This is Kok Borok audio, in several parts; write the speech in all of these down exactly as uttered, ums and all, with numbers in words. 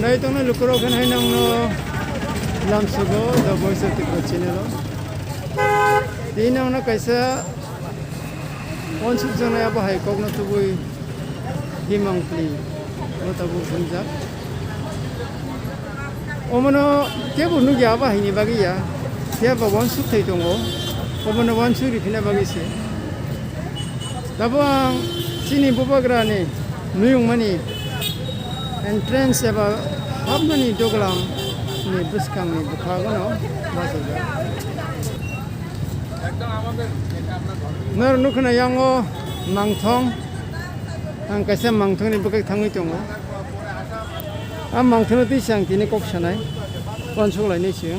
Nai tongnai lukurok khe hai nangno lamsogo The Voice of Tripura channel o. Tei nangno kaisa wansukjaknai abo hai kokno tubui himang pli no tabuk himjak. Omono kebo nukya abo haini bagwi ya. Phiya ba wansuk thai tongo. Omono wansuk riphina bagwi se. Tabuk ang chini bubagrani nuyungmani entrance eba hapmani doglam ni bwskangni bwkhagono bachajak. Nor nukha na yango mangthong, ang kaisa mangthongni bwkhak thangwi tongo. A mangthongno twi se ang tini kok sanai, wansuk lainai se.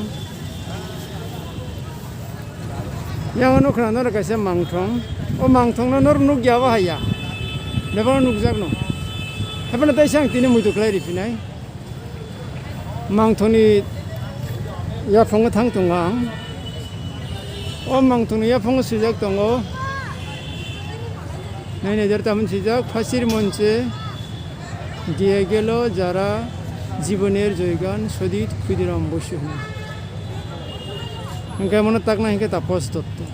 Yang nukha norok kaisa mangthong. O mangthongno norok nukya bo haiya. Bebakno nukjakno. Haphano teisa ang tini muitu khlai riphinai. Mangthongni yaphango thang tongo ang. O mangthongni yaphango swijak tongo. Nainai der tamoni swijak, phasir monche diya gelo jara jiboner joygan sodit Khudiram Bosu hwnwi. Hwnkhe mono takna hinkhe Tapos Dotto.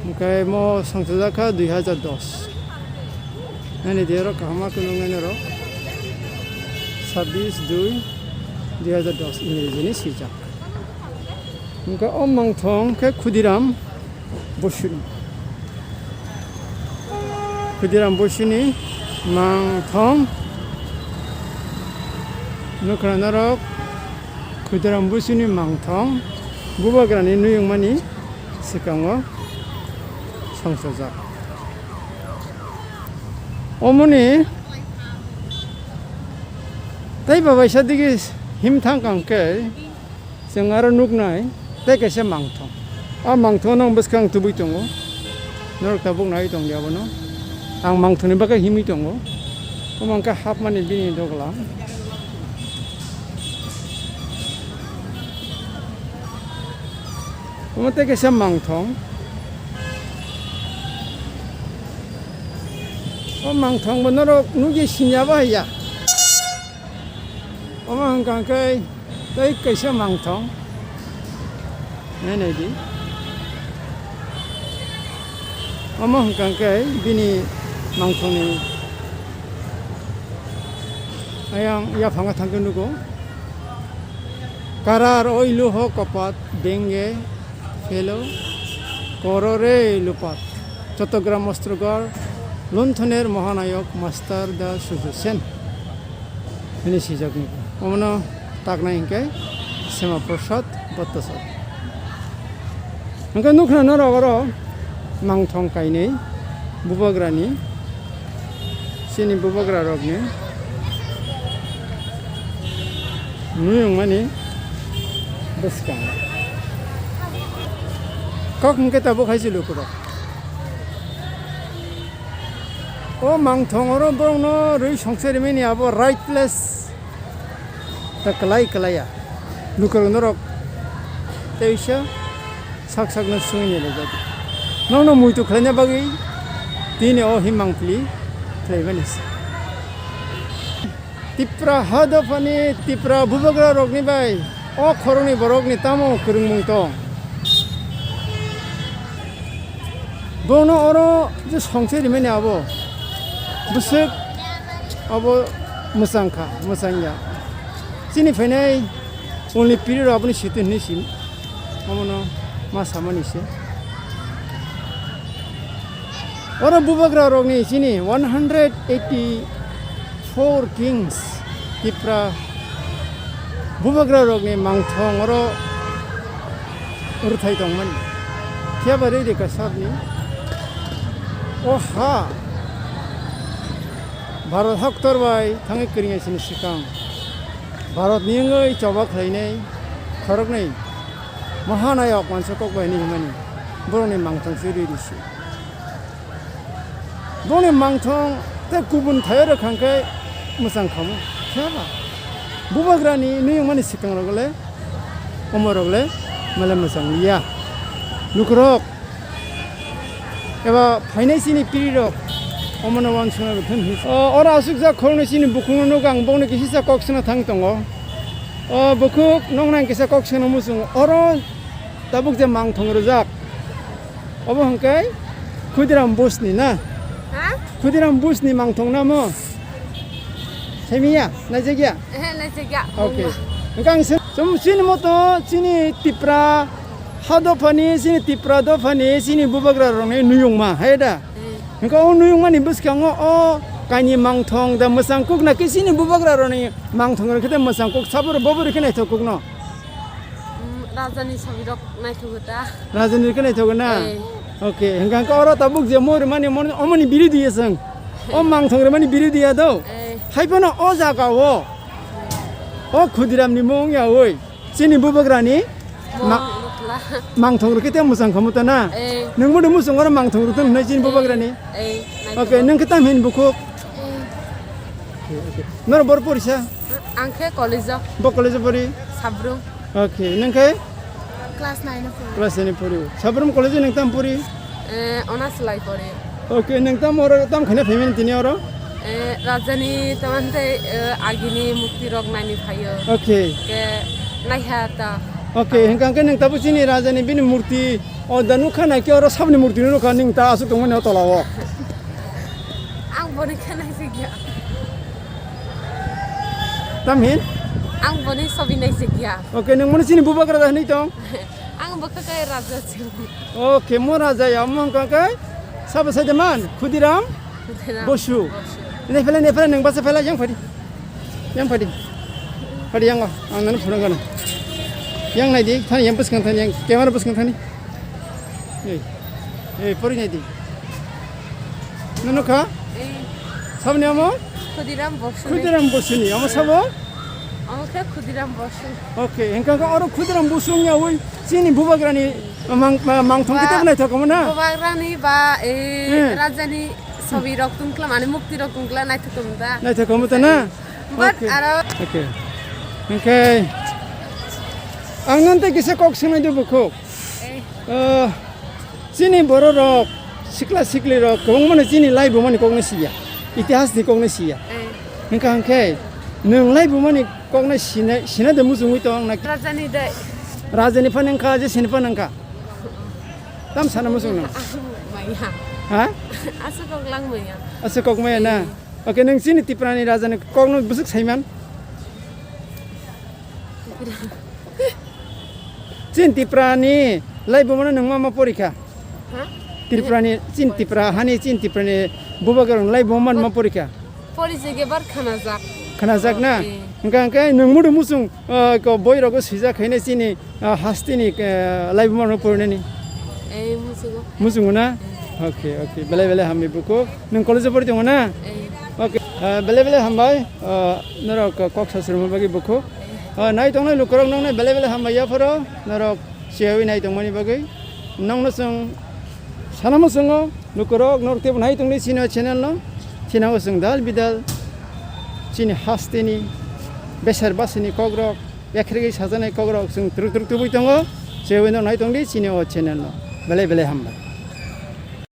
Hwnkhe mo songchajak kha dui hajar dos. Nini diya rok kaham ma kunung nai rok. Sabbish dui dui hajar dos Ingreji ni swijak. Hwnkhe o mangthong khe Khudiram Bosuni. Khudiram Bosuni mangthong. Nukha norok Khudiram Bosuni mangthong. Bubagrani nuyungmani swkango songchajak. Omoni tei babaisa digi himthang kang khe. Chwng aro nuknai tei kaisa mangthong. A mangthongno ang bwskang tubui tongo. Norok tabuk nai tongdi abono. Ang mangthongni bagwi himwi tongo. Omo hwnkhe hapmani bini doglam. Omo tei kaisa mangthong. O mangthongbo norok nukgwi sinya bo haiya. Omo hwnkha khe tei kaisa mangthong. Nai naidi. Omo hwnkha khe bini mangthongni ayang yaphango thangkhe nugo. Karar oilu ho kopat denge phelo korore lupat. Chottogram Ostrogar Lunthoner Mohanayok Master Da Sudu Sen. Hini swijak ni. Omono taknai hinkhe Sema Prasad Bhattacharya. Hwnkhe nukha norok oro mangthong kainwi bubagrani, chini bubagra rokni nuyungmani bwskang. Kok hwnkhe tabuk hai se lukurok. O mangthong oro borokno rwi songchai rimani abo right place. Ta kwlai kwlai ya. Lukurok norok teisa sak sakno swngwi ni rwjak. Nokno muitu khlaina bagwi tini o himang pli khlaimani se. Tipra ha dophani Tipra bubagra rokni bai o khoroknwi borokni tamo kwrwngmung tong? Bono oro je songchai rimani abo bwswk abo mwchang kha, mwchang ya. Chini phainai only period aboni siti hinwi si omono ma samani se. Oro bubagra rokni chini one hundred eighty four kings Tipra bubagra rokni mangthong oro rwthai tongmani. Phiya ba rwi rwkha sabni o ha Bharat haktor bai thangwi kwrwngya sini swkang Bharat ni wngwi choba khlainai khoroknwi Mahanayok mansa kok bai hinwi himani borokni mangthong se rwi risi. Boni mangthong tei kubun thaio rwkha hwnkhe mwchang khamu. Phiya ba bubagrani nuyungmani swkangrok le, omorok le male mwchang liya. Lukurok eba phainai chini pirirok Omono wansukna rwthun hwnwi. O, oro aswkjak khoroknwi chini bukhukno nugo, ang bokno kisisa kok swna thang tongo. O, bukhuk, nokno ang kisa kok swna muchungo. Oro tabuk je mangthong rwjak, obo hwnkhe Khudiram Bush ni na? Ha? Khudiram Bush ni mangthong na mo? Saimiya, naijakya? Ehe, naijakya. Okay. Hwnba. Hwnkhe ang se-, chum-, chini moto, chini Tipra, ha dophani, chini Tipra dophani, chini bubagra rokni nuyungma, hai da? Eh. Hwnkhe o nuyungmani bwskango o kaini mangthong da mwchang kuk na khe chini bubagra rokni mangthong rok khe da mwchang kuk, sabo rok bobo rok khe naithok kuk no? Mm, rajani sabirok naithogo ta. Rajani rok khe naithogo na? Eh. Okay, hwnkhe ang khe oro tabuk je moi rwmani mon-, omoni biridhi ya chwng. O mangthong rwmani biridhi ya do? Eh. Hai phano o jaga o, o Khudiram ni mung ya oi. Chini bubagrani ma-, Mung nukla. Mangthong rwkhe tei mwchang khamu ta na? Eh. Nwng bodo muchungo oro mangthong rwthun hwnwi chini Eh. Bubagrani? Eh, naithogo. Okay, nwng khe tam hin bukhuk? Eh. Norok bor porisa? Ang khe college o. Bo college o pori? Sabrum. Okay, nwng khe? Class nine o pori. Class nine o pori. Sabrum college o nwng tam pori? Eh, ona swlai pore. Okay, nwng tamo oro, tamo khaina phaimani tini oro? Eh, rajani tamante, eh, agini mukti rok naini phaio. Okay. Ke naiha ta. Okay, hwnkha hwnkhe nwng tabuk chini rajani bini murti, o da nukha na khe oro sabni murti nukha, nwng ta aswk tongmani o tola o? Ang boni khe naisik ya. Tam hin? Ang boni sobi naisik ya. Okay, nwng mano chini bubagra da hinwi tong? Ang bo khe kai raja chwng. Okay, mo raja ya, mo wngkha kai sabo sai de man, Khudiram Khudiram Bosu. Bosu. Ne phela, ne phela, nwng basa phela, yang phadi. Yang phadi. Phadi yang o, ang nang phunang gano. Yang nai di, thani yang bwskang thani, yang camera bwskang thani. Ei, ei, pori nai di. Nunu kha? Eh. Sabni amo? Khudiram Bosu. Khudiram Bosu ni, amo sabo? Amo khe Khudiram Bosu. Okay, hwnkha khe oro Khudiram Bosu wngya oi chini bubagrani mang-, ma-, mangthong khe tebo naithok omo na? Bubagrani ba, eh, Hmm. Rajani sobi rok tungkla, mane mukti rok tungkla naithok omo da? Naithok omo ta na? But Okay. Aro Okay. Hwnkhe ang nante kisa kok swngnai do bukhuk. Eh. Ah, chini borok rok, sikla sikli rok, kwbangma no chini laibuma ni kok no siya, itihas ni kok no siya. Eh. Hwnkha hwnkhe nwng laibuma ni kok no sina, sina de muchungwi tong na? Rajani de. Rajani phan wngkha, je sini phan wngkha. Tam sana muchung nang? Maya. Ha? Aswk kok lang maya. Aswk kok maya na? Eh. Okay, nwng chini Tipra ni raja ni kok no bwswk saiman? Chini Tipra ni laibuma no nwng ma ma porikha? Ha? Tripura ni, chini Tipra, hani chini Tipra ni bubagra rok laibuma no ma porikha? Pori je ge bar khanajak. Khanajak na? Eh. Hwnkha hwnkhe nwng mudu muchung, ah, ko boi rogo swijak khaina chini, ah, hasteni, ah, laibuma no porinani? Eh, muchungo. Muchungo na? Eh. Okay, okay. Belai belai hambai bukhuk. Nwng college o pori tongo na? Eh. Okay. Ah, belai belai hambai. Ah, norok kok sasruma bagwi bukhuk. Eh. Ah, nai tongnai lukurok noknai belai belai hambai yapharo. Norok cheyawi nai tongmani bagwi. Nokno chwng sana muchungo lukurok norok teibo nai tongdi chini o channel no. Chini o chwng dal bidal chini hasteni besar basini kokrok, yakhregwi sajaknai kokrok chwng twrwk twrwk tubui tongo. Cheyawi norok nai tongdi chini o channel no. Belai belai hambai.